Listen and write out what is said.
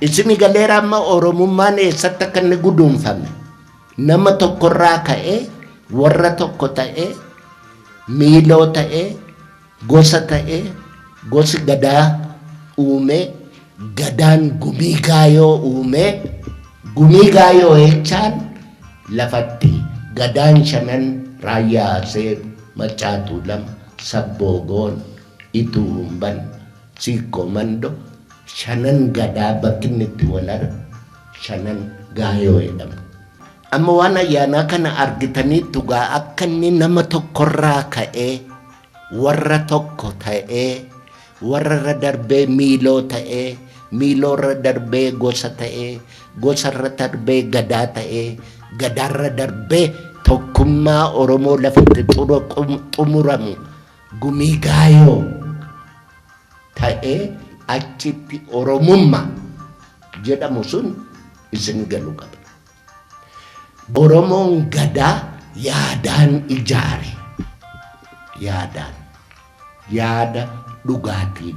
Isin galeera amma Oromummaan eessatti akka inni guduunfame. Nama tokkorraa ka'ee, warra tokko ta'ee, miiloo ta'ee, gosa ta'ee, gosi Gadaa uumee, Gadaan Gumii Gaayoo uumee, Gumii Gaayoo jechaan lafatti Gadaan shanan Raayyaa Aseeb, Maccaa Tuulama, Sabboo Goon, Ituu Humban, Siikkoo Mando, shanan Gadaa bakki inni itti wal argu Shanan Gaayoo jedhama. Amma waan ayyaanaa kana argitaniittu gaa, akka inni nama tokkorraa ka'ee, warra tokko ta'ee, warra irra darbee miiloo ta'ee, miiloo irra darbee gosa ta'ee, gosa irra darbee Gadaa ta'ee, Gadaarra darbee tokkummaa Oromoo lafatti xumuramu Gumii Gaayoo ta'ee, achitti Oromummaa jedhamu sun isin galu qaba. Oromoon Gadaa yaadaan ijaare. Yaadaan. Yaada dhugaatiin.